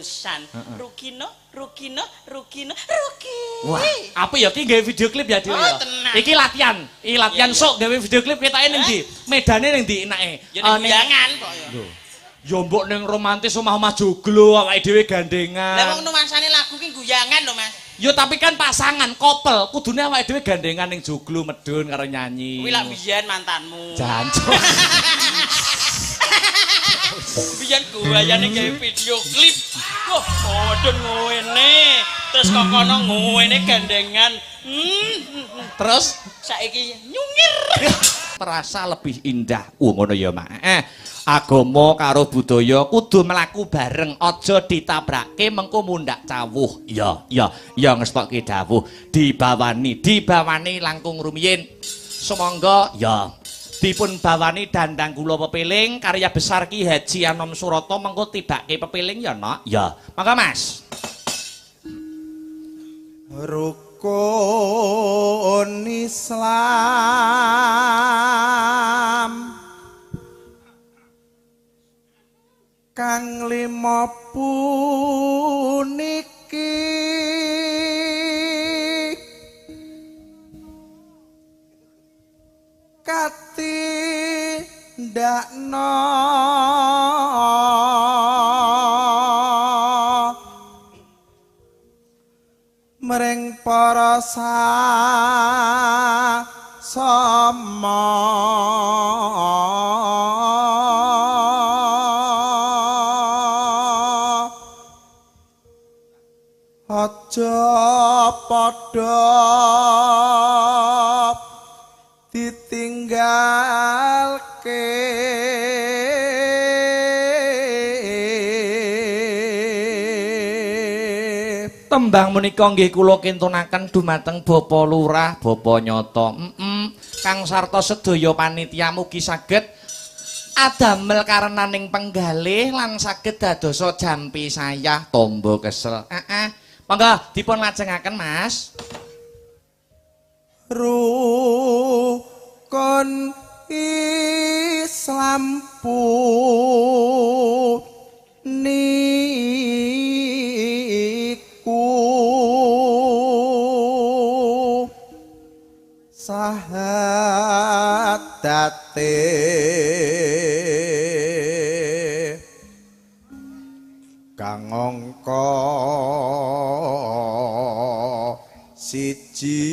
urusan. Rukino, Rukino, Rukino, Ruki. Wah, apa ya ki gawe video klip ya dhewe ya. Iki latihan, iki latihan sok gawe video klip ketoke ning ndi? Medane ning ndi enake? Ya ning guyangan kok ya. Lho. Ya mbok ning romantis omah-omah joglo awake dhewe gandengan. Lah wong nuansane lagu ki guyangan lho, Mas. Ya tapi kan pasangan, couple, kudune awake dhewe gandengan ning joglo medun karo nyanyi. Kuwi lak biyen mantanmu. Jancuk. Biyen guayane gawe video klip. Wah, medun ngene. Terus kok kono ngene gandengan. Terus saiki nyungir. Terasa lebih indah. Ngono ya, Mak. Agama karo budaya kudu mlaku bareng, aja ditabrake mengko mundhak cawuh. Ya, ya, ya ngestokke dawuh dibawani, dibawani langkung rumiyin. Sumangga ya dipun bawani dandang kula pepiling karya besar Ki Haji Anom Surata mengko tibake pepiling ya, Nok. Ya. Mangga, Mas. Rukun Islam kang lima puniki katindakno mring para sama aja padha ditinggalke. Tembang menika nggih kula kintunaken dumateng Bapak Lurah, Bapak Nyoto, kang sarta sedaya panitia mugi saged adamel karenaning penggalih lan saged dadosa jampi sayah tombo kesel. Monggo dipun lajengaken, Mas. Rukun Islam puniku sahadate kang angka siji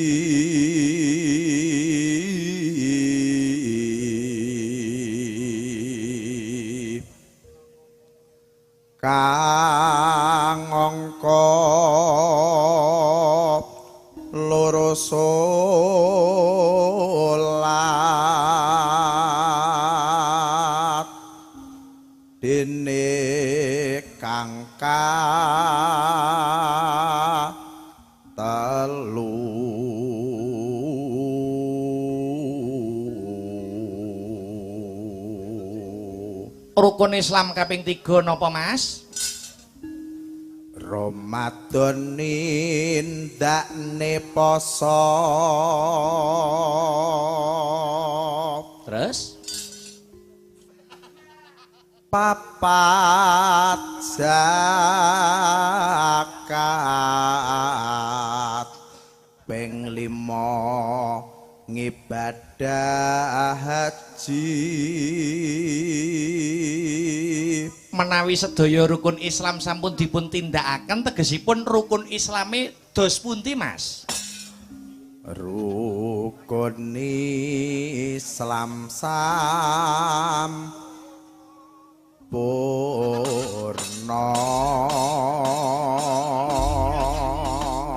kang angka loro salat dene kang telu. Rukun Islam kaping 3 napa, Mas? Ramadan nindakne poso. Terus papat zakat ping 5 ngibadah haji. Menawi sedaya rukun Islam sampun dipun tindakaken tegesipun rukun Islame dos pundi, Mas? Rukun Islam sampurna.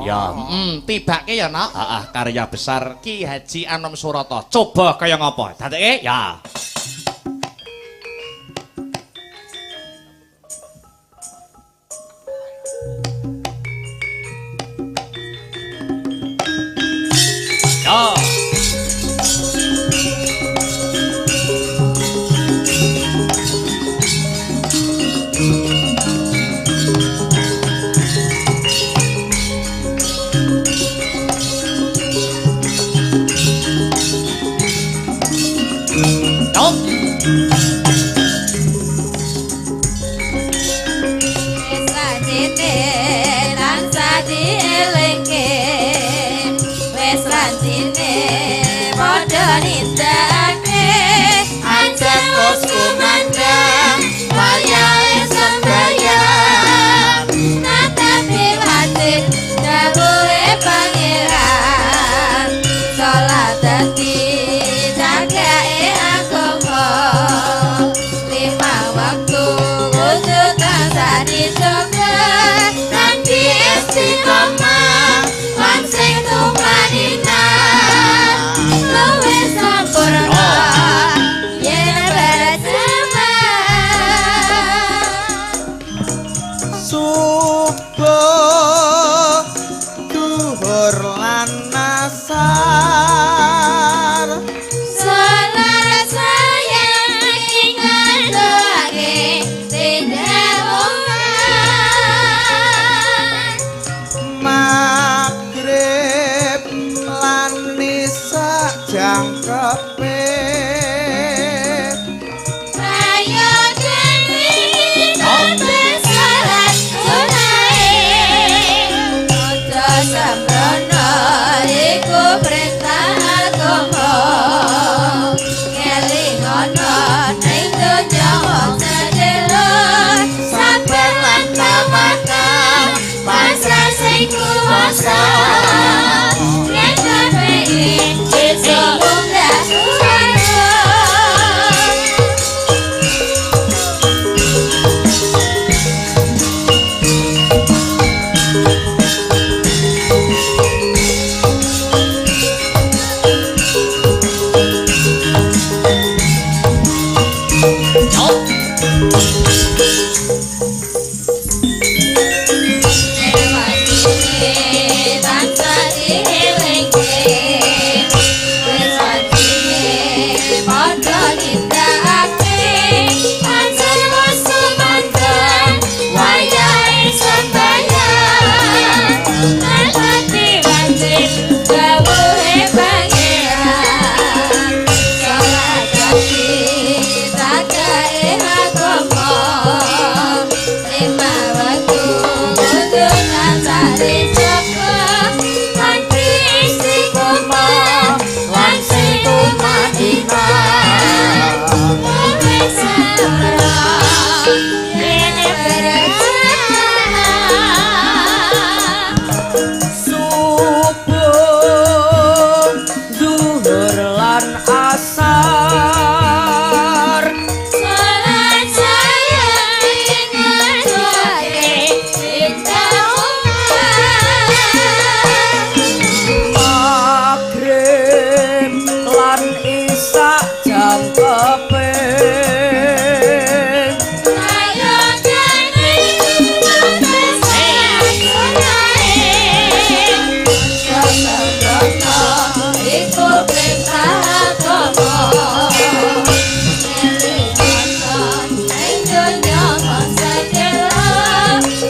Ya, tibake ya, Nak. Heeh, karya besar Ki Haji Anom Surata. Coba kaya ngapa? Dadeke ya. Ya. Wis lah, nindakake aja wis kumandhang wayahe sembayang natapi wajib dawuhe pangeran salat dadi cagake agama lima waktu kudu tansah dijaga kanthi istiqomah lan sing tumanina luwih sampurna yen berjamaah. Subuh duhur lan asar Salat sayang ngadake tindak umat magrib lan isya jangkepe ayo dene kabeh salat sunahe aja sembrono iku perintah agama ngelingono ning donya wong sedelo sabar lan tawakal pasrah sing kuwasa yen kepengin bisa munggah swarga. Subuh zuhur lan asar Salat sayang ngadake tindak umat magrib lan isya jangkepe ayo dene kabeh salat sunahe sembrono iku perintah agama ngelingono ning donya wong sedelo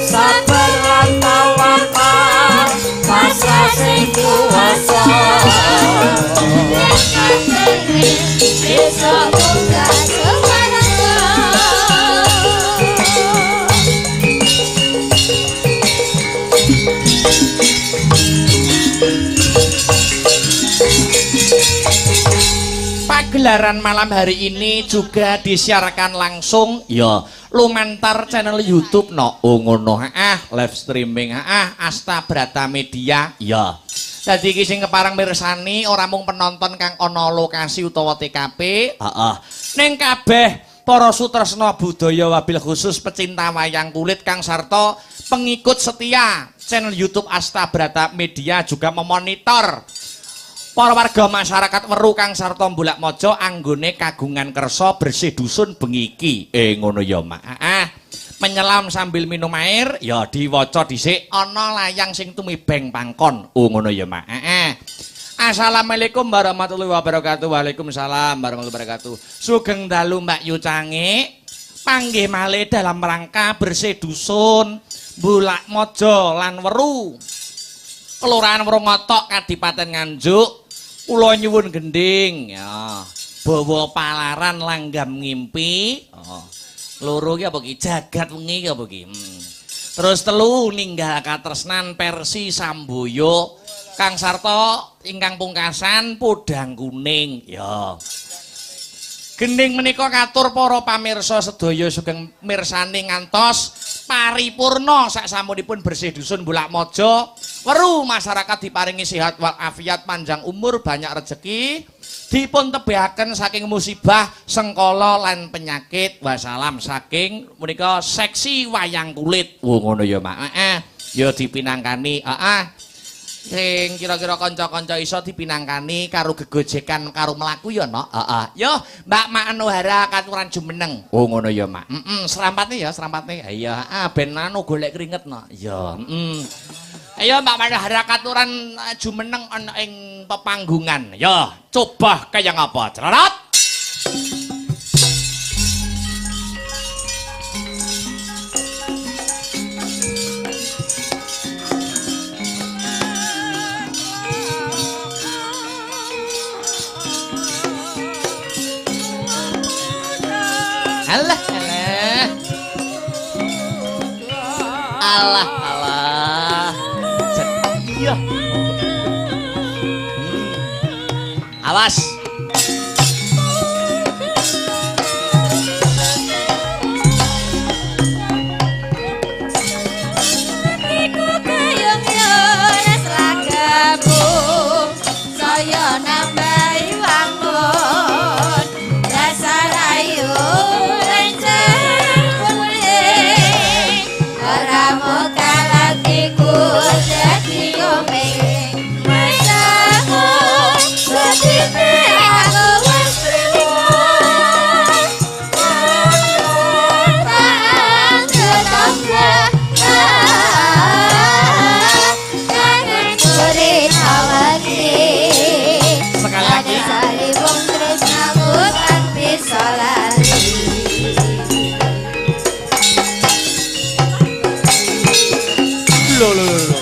sabar lan tawakal pasrah sing kuwasa yen kepengin bisa munggah swarga. Pagelaran malam hari ini juga disiarkan langsung ya lumantar channel YouTube no. Oh ngono live streaming Asta Brata Media ya. Dadi iki sing kepareng mirsani ora mung penonton kang ana lokasi utawa TKP, heeh. Ning kabeh para sutresna budaya wabil khusus pecinta wayang kulit kang sarta pengikut setia channel YouTube Asta Brata Media juga memonitor para warga masyarakat Weru kang sarta Bulak Mojo anggone kagungan kersa bersih dusun bengi iki. Ngono ya, Mak. Menyelam sambil minum air ya diwaca dhisik ana layang sing tumibeng pangkon. Oh ngono ya, Mak. Assalamualaikum warahmatullahi wabarakatuh. Waalaikumsalam warahmatullahi wabarakatuh. Sugeng dalu Mbak Yu Cange. Panggih malih dalam rangka bersih dusun Bulak Mojo lan Weru. Kelurahan Wrongotok Kadipaten Nganjuk. Kula nyuwun gending ya. Bawa palaran langgam ngimpi. Oh. Loro ki apa ki? Jagat wengi ki apa ki? Terus telu ninggal katresnan versi Samboyo. Kang Sarto ingkang pungkasan podang kuning. Ya. Gending menika katur para pamirsa sedaya sugeng mirsani ngantos paripurna sak samunipun bersih dusun Bulakmojo. Weru masyarakat diparingi sehat walafiat, panjang umur, banyak rezeki, dipun tebihaken saking musibah, sengkala lan penyakit. Wassalam saking menika seksi wayang kulit. Oh ngono ya, Mak. Heeh. Ya dipinangkani, heeh. Sing kira-kira kanca-kanca iso dipinangkani karo gegojekan karo mlaku ya, Nok. Heeh. Yo, Mbak Manohara katuran jumeneng. Oh ngono ya, Mak. Heeh, serampatne ya, serampatne. Iya, heeh, ben anu golek keringet, Nok. Iya, heeh. Ayo Mbak Manohara katuran jumeneng ana ing pepanggungan. Yo, coba kaya ngapa? Cerot. Alah, alah. Alah, alah. Iya. Awas. Iku kayong yones lagamu, saya nambahi wangun, dasar ayu renceng kuning, ora mokal atiku dadi komeng, masaku sedine aku wis trimo. Sekali lagi. Lho lho lho.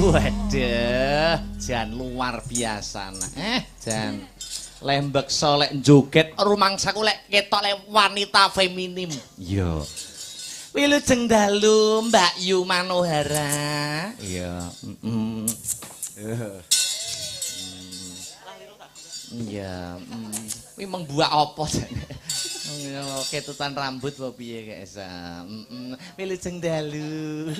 Waduh, jan luar biasa. Jan lembeksa lek joget rumangsaku lek ketok lek wanita feminim. Iya. Wilujeng dalu Mbak Yu Manohara. Iya, heeh. Iya, kuwi mengbuak apa jane? Ketutan rambut apa piye kek esa. Heeh. Wilujeng dalu.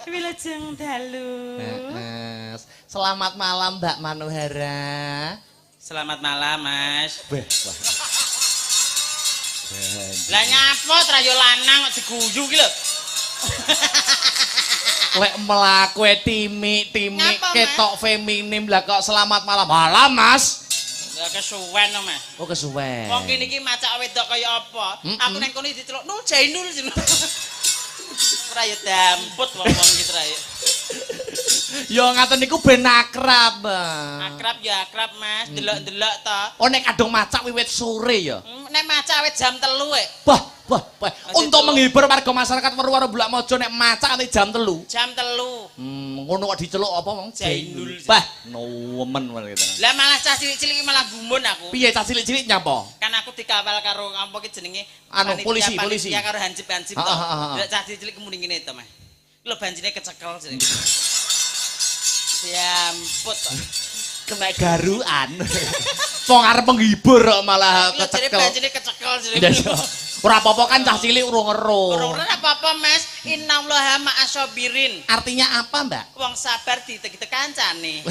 Wilujeng dalu. Heeh. Selamat malam Mbak Manohara. Selamat malam, Mas. Beh, wah. Lah nyapa trayo lanang kok diguyu ki lho. Lek mlaku timik-timik ketok feminim lah kok selamat malam. Malam, Mas. Lah kesuwen to, Mas. Oh, kesuwen. Wong kene iki macak wedok kaya apa? Aku nang kono diceluk, "Nul Jainul." Ora ya damput wong-wong iki trayo. Ya ngaten niku ben akrab. Akrab ya akrab, Mas. Delok-delok to. Oh nek kadung macak wiwit sore ya. Nek macak wit jam 3 e. Wah, wah, wah. Untuk menghibur warga masyarakat Weru-weru Bulakmojo nek macak nanti jam 3. Jam 3. Ngono kok diceluk apa wong Jainul. Wah, nemen wae gitu. Lah malah cah cilik-cilik malah gumun aku. Piye cah cilik-cilik nyapa? Kan aku dikawal karo apa ki jenenge? Anu polisi, polisi. Ya karo hansip-hansip to. Lah cah cilik muni ngene to, Mas. Lho banjine kecekel jenenge. Ya ampun to. Kena garukan. Wong arep menghibur kok malah kecekel. Lho banjine kecekel jenenge. Ora apa-apa kan cah cilik urung ero. Ora apa-apa, Mas. Innallaha ma'asabirin. Artinya apa, Mbak? Wong sabar ditek-itek kancane.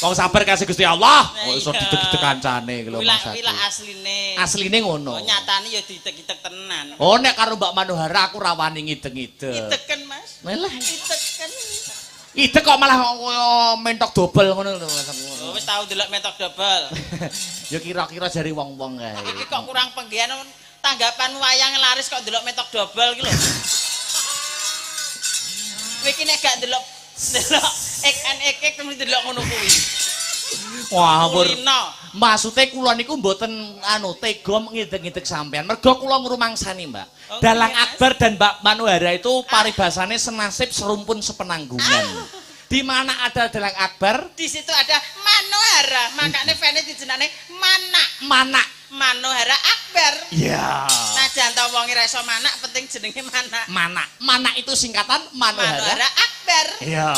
Wong sabar kasih Gusti Allah. Kok iso ditek-itek kancane iki lho Mas. Kuwi lak asline. Asline ngono. Oh, nyatane ya ditek-itek tenan. Oh, nek karo Mbak Manohara aku ra wani ngideng-ngideng. Ideken, Mas. Lah, ideken. Idek kok malah mentok dobel ngono lho. Oh, wis tau delok mentok dobel. Ya kira-kira jare wong-wong kae. Iki kok kurang penggian tanggapan wayang laris kok delok mentok dobel iki lho. Kowe iki nek gak delok delok ek en ek mesti delok ngono kuwi. Wah, Kulino. Maksude kula niku mboten anu tega ngidek-ngidek sampean. Mergo kula ngrumangsani, Mbak. Oh, Dalang nggih, Mas. Akbar dan Mbak Manohara itu paribasane senasib serumpun sepenanggungan. Di mana ada Dalang Akbar, Di situ ada Manohara, makane fane dijenane Manak. Manak. Manohara Akbar. Iya. Najan to wong ora iso manak, penting jenenge Manak. Manak. Manak itu singkatan Manohara. Manohara Akbar. Iya.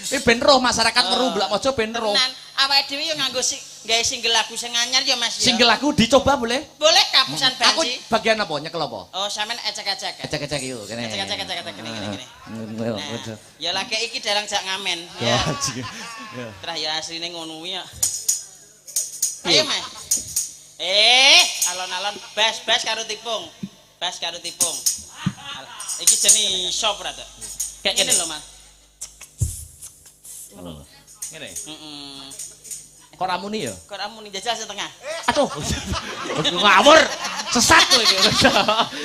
Ini ben roh masyarakat weruh Blak Mojo ben roh. Tenan, awake dhewe yo nganggo gawe single lagu sing anyar ya Mas ya. Single lagu dicoba boleh? Boleh kapusan Aku banci. bagian apa? Nyekel apa? Oh, sampean ecek-ecek. Ecek-ecek yuk kene. Ecek-ecek ecek-ecek kene kene kene. Nah, ya lagi iki dalang jak ngamen. Ya. Ya. Terah ya asline ngono kuwi ya. Ayo Mas. Alon-alon bas-bas karo tipung. Bas karo tipung. Iki jenenge iso ora to? Kayak Ngene ngene. lho Mas. Ngene. Heeh. Kok ra muni ya? Kok ra muni jajal setengah. Aduh. Ngawur. Sesat kowe iki.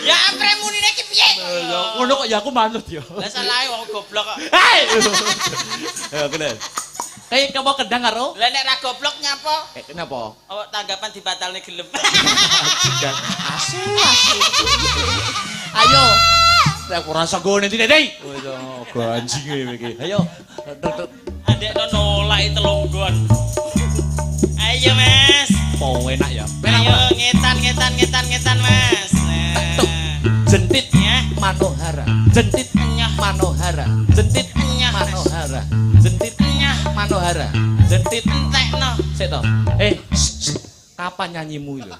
Ya ampre munine iki piye? Ya ngono kok ya aku manut ya. Lah salahe wong goblok kok. Hei. Ya kene. Kayak kamu kendang karo? Lah nek ra goblok nyapa? Eh kenapa? Oh, tanggapan dibatalne gelem. Asu asu. Ayo. Aku rasa gone ndi Dek. Oh, ganjinge iki. Ayo. Adekno nolak telunggon. Ayo Mas. Po enak ya. Enak Ayo ngetan ngetan ngetan ngetan Mas. Nah. Jentit Ya. Manohara. Jentit Nyah. Manohara. Jentit Nyah, Mas. Manohara. Jentit Nyah. Manohara. Jentit Entekno. sik to. Kapan nyanyimu itu?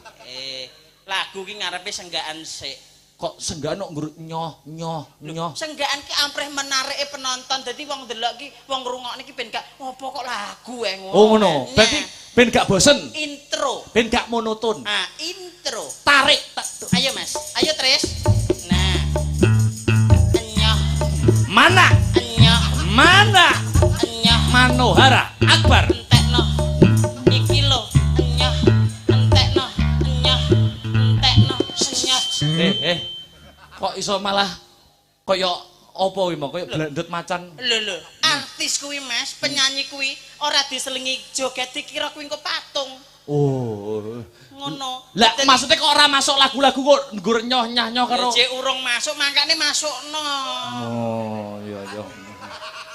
Lagu ki ngarepe senggaan sik. Kok senggaan kok nggur nyoh nyoh nyoh. Senggaan ki ampreh menarike penonton. Dadi wong ndelok ki, wong ngrungokne ki ben gak opo kok lagu ae ngono. Oh ngono. Berarti ben gak bosen, intro. ben gak monoton. Ah, intro. Tarik. Ayo Mas, ayo Tris. Nah. Enyoh, Mana? enyoh, Mana? enyoh, Manohara Akbar. entekno. Iki lho, enyoh, entekno, enyoh, entekno, enyoh. Kok iso malah kaya apa kuwi mau kaya blendut macan. Lho lho, artis kuwi Mas, penyanyi kuwi ora diselingi joget dikira kuwi engko patung. Oh. Ngono. Lah maksudnya kok ora masuk lagu-lagu kok nggur nyoh nyah nyoh karo. Jek urung masuk mangkane masukno. Oh, iya iya.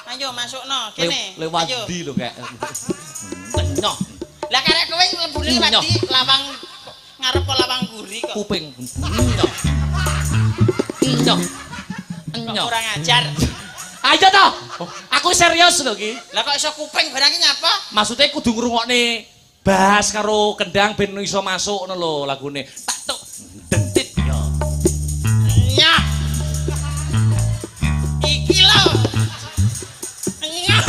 Ayo masukno kene. Lewat Ayo. ndi lho kek. Nyoh Lah karek kowe mlebune liwat Nyoh. ndi lawang ngarep kok lawang mburi kok. kuping. Nyoh. Nyoh. Kok Nyoh. kurang ajar. Ayo toh. Aku serius lho iki. Lah kok iso kuping barang iki nyapa? Maksudnya kudu ngrungokne bass karo kendang ben iso masuk ngono lho lagune. Tak tuk dentit yo. Nyah. Iki lho. Nyah.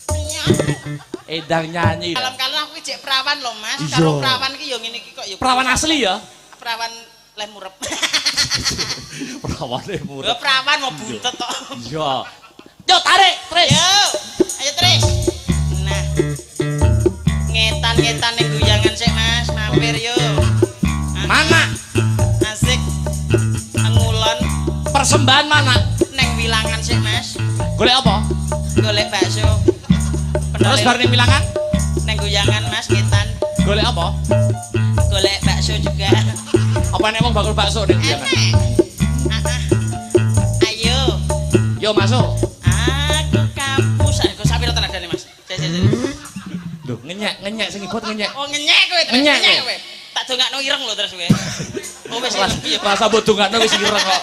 Nyah. Endang nyanyi. Kalem-kalem aku jek perawan lho Mas. Iya. Karo perawan ki yo ngene iki kok yo. Perawan asli ya? Perawan leh murep. Perawane Lho murep. perawan mau buntet tok. Iya. Yo tarik, Tris. Yo, ayo Tris. Nah. Ngetan-ngetan ning guyangan sik Mas, mampir yo. Mana? Asik. Ngulon Persembahan mana? neng wilangan sik Mas. Golek apa? Golek bakso. Terus bar ning wilangan neng guyangan Mas ngetan. golek apa? Golek bakso juga. Apa nek wong bakul bakso ning wilangan? Enek. Ah, ah. Ayo. Yo masuk. Aku kampus. Aku sapi tenagane Mas. Cek cek cek. Lho, ngenyek, ngenyek sing ibot ngenyek. Oh ngenyek kowe terus Ngenyek ngenyek kowe. kowe. Tak dongakno ireng lho terus kowe. Oh wis ireng piye. Rasa mbok dongakno wis ireng kok.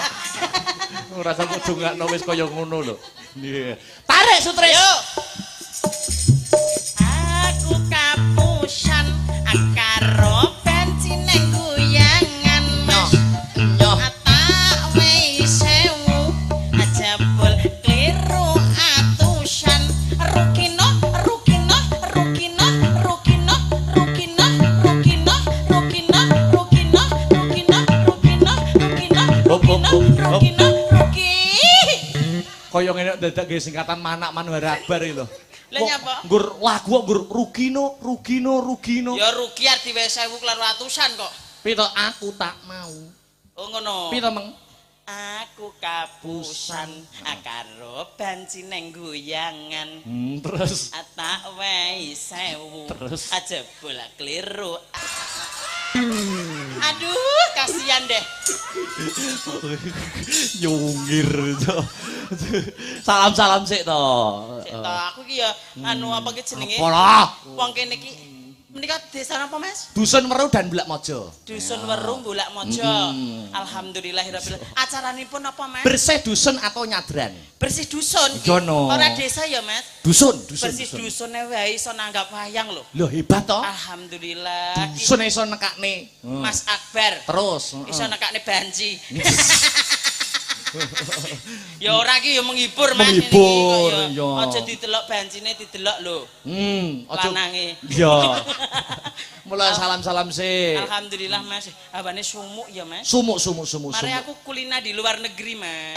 Rasa mbok dongakno wis kaya ngono lho. Iya. Tarik Sutris. Yo. Aku kapusan karo benci neng guyangan Mas. Nyoh. Tak wehi sewu jebul kliru atusan. Rukino rukino rukino rukino rukino rukino rukino rukino rukino rukino rukino Hop, hop, rukino hop, hop. rukino ruki. Kaya ngene dadak nggih singkatan Manak Manohara Akbar iki lho. Lah nyapa? Nggur lagu kok nggur Rugino, Rugino, Rugino. Ya rugi arep diwehi 1000 kleru atusan kok. Pito aku tak mau. Oh ngono. Pito meng? Aku kapusan karo banci neng guyangan. Terus Tak wehi 1000. Terus? Aja bola keliru. Aduh, kasihan deh. Nyungir to. Salam-salam sik to. Sik to, aku ki ya anu apa ki jenenge? Apa lah? Wong kene ki menika desa napa, Mas? Dusun Weru dan Bulak Mojo. Dusun Weru Bulak Mojo. Alhamdulillahirabbil. Acaranipun apa, Mas? Bersih dusun atau nyadran? Bersih dusun. Iya, no. Ora desa ya, Mas? Dusun, dusun. Bersih dusune wae iso nanggap wayang lho. Lho hebat to. Alhamdulillah. Dusun iso nekakne. Mas Akbar. Terus Iso nekakne banci. Ya ora ki ya menghibur, Mas. Menghibur, Ini iki kok iya. ya. Aja didelok bancine, didelok lho. Aja. Lanange. Iya. Mulai salam-salam sih. Alhamdulillah, Mas. Hawane sumuk ya, Mas. Sumuk sumuk sumuk Mari sumuk. aku kulina di luar negeri, Mas.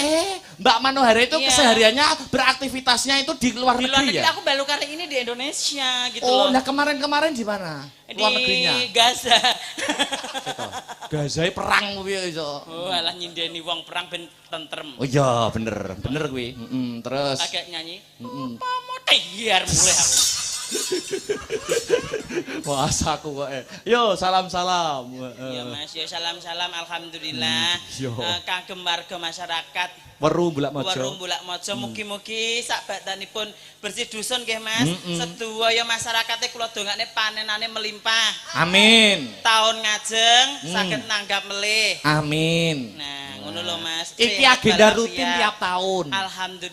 Mbak Manohara itu Iya. kesehariannya beraktivitasnya itu di luar Di luar negeri negeri ya? aku baru kali ini di Indonesia gitu Oh, loh. nah kemarin-kemarin di mana? Di Luar negerinya. Gaza. Gaza perang kuwi iso. Oh, alah nyindeni wong perang ben tentrem. Oh iya, bener, bener kuwi. Terus Agak nyanyi. Apa mau teyar mulai aku. Wah, aku kok. Yo, salam-salam. Ya Mas, ya salam-salam alhamdulillah. Yo. Kagem warga masyarakat Weru Bulak Mojo. Weru Bulak Mojo mugi-mugi sakbadanipun bersih dusun nggih Mas. Sedaya masyarakate kula dongakne panenane melimpah. Amin. Tahun ngajeng saged nanggap melih. Amin. Nah, ngono lho Mas. Iki Sehat agenda walafiat. rutin tiap tahun. Alhamdulillah.